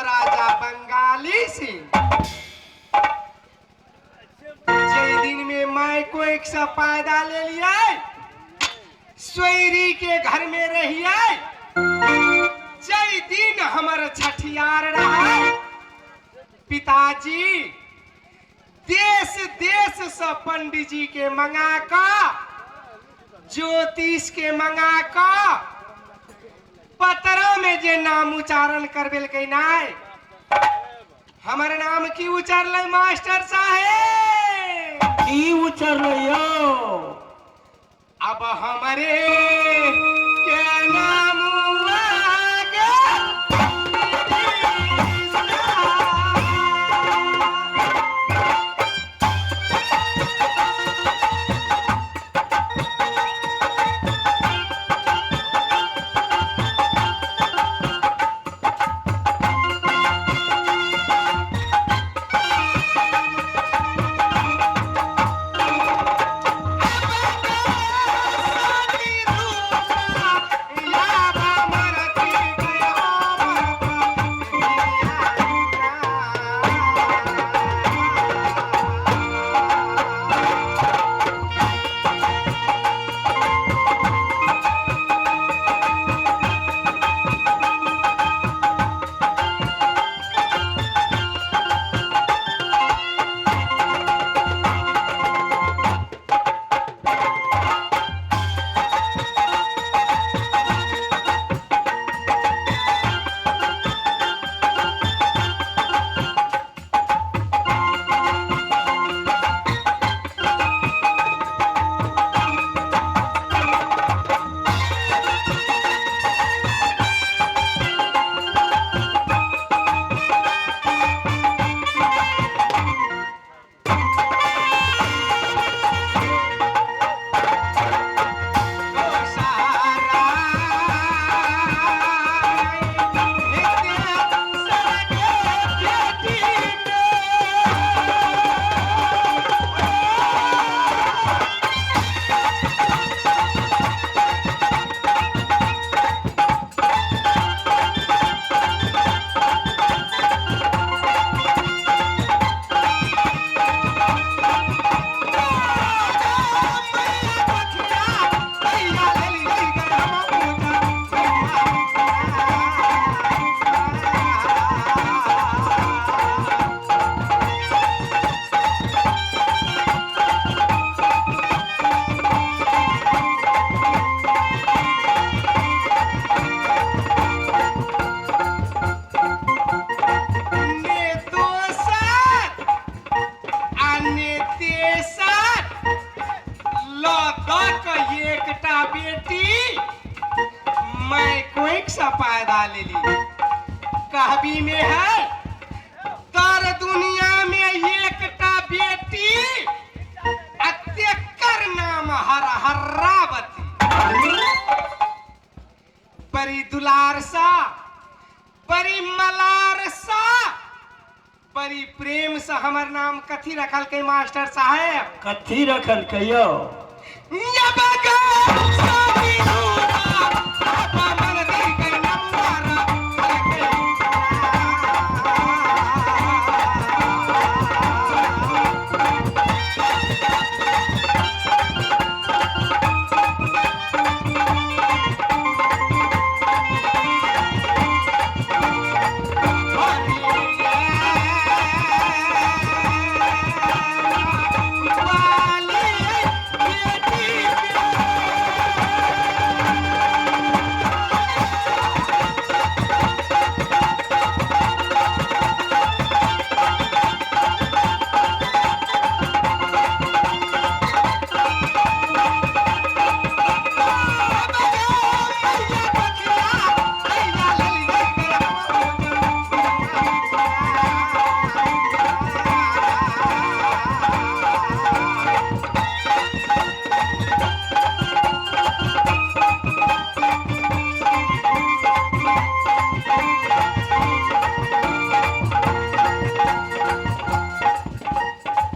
राजा बंगाली सिंह। जे दिन में माय को एक सा पैदा ले लिया, सोयरी के घर में रहिए, जय दिन हमर छठियार रहा, पिताजी देश देश से पंडित जी के मंगा का, ज्योतिष के मंगा का, पतरा में जे नाम उच्चारण करबेलकै नाय, हमर नाम की उच्चारलै मास्टर साहेब? की उच्चारलै यौ? अब हमरे के नाम ने दोसर आ ने तेसर ल दऽ कऽ एकटा बेटी मैं कोइक सँ पैदा लेली। कहबी में है तर दुनिया में एकटा बेटी आ तेकर नाम हर हर्रावती। बड़ी दुलार सा, बड़ी मलार सा, बड़ी प्रेम से हमर नाम कथी रखलकै मास्टर साहेब? कथी रखलकै यौ?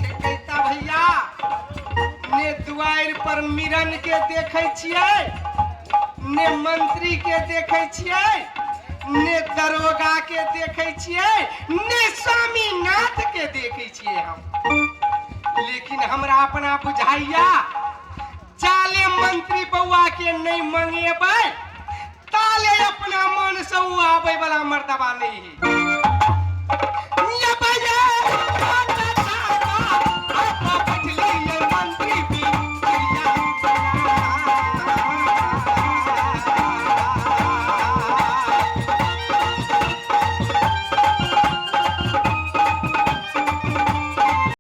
ठेकैता भैया, ने दुआरि पर मिरन के देखै छियै, ने मंत्री के देखै छियै, ने दरोगा के देखै छियै, ने स्वामीनाथ के देखै छियै हम। लेकिन हमरा अपना बुझाइया जाले मंत्री बौआ के नहीं मंगेबै ताले अपना मन से उ आबै वाला मर्दबा नहीं है।